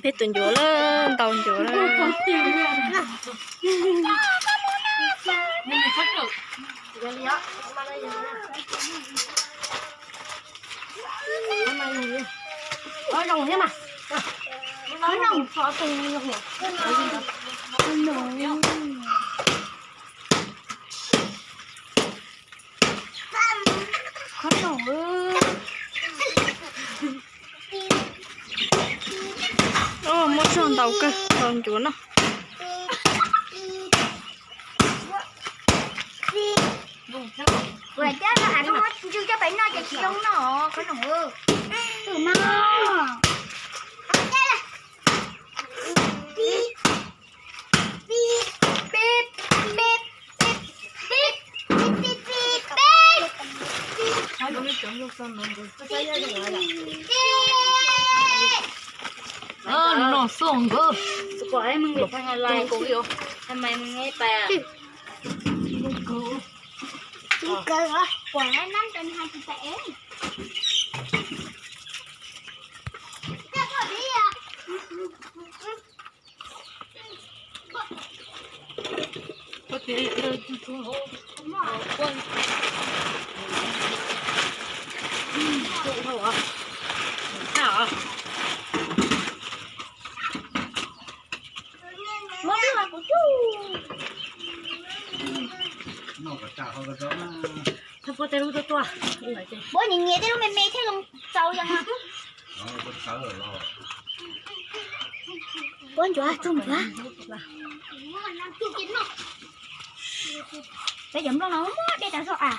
Peb tus ncuav lawm, ntau ncuav lawm. Muab zog ntau kawg, ntau ncuav no. Ua thiab no, koj muab ntsuj coj pem noj ces tsis zoo no, koj no. Tus no. Noj xwb nkawd. Maiv, maiv pais. Puab nyias nyias tej lub me me thiaj zoo txaus yom. Puab ncuav, txug ncuav. Peb cov nplooj no muab dej tas zog as.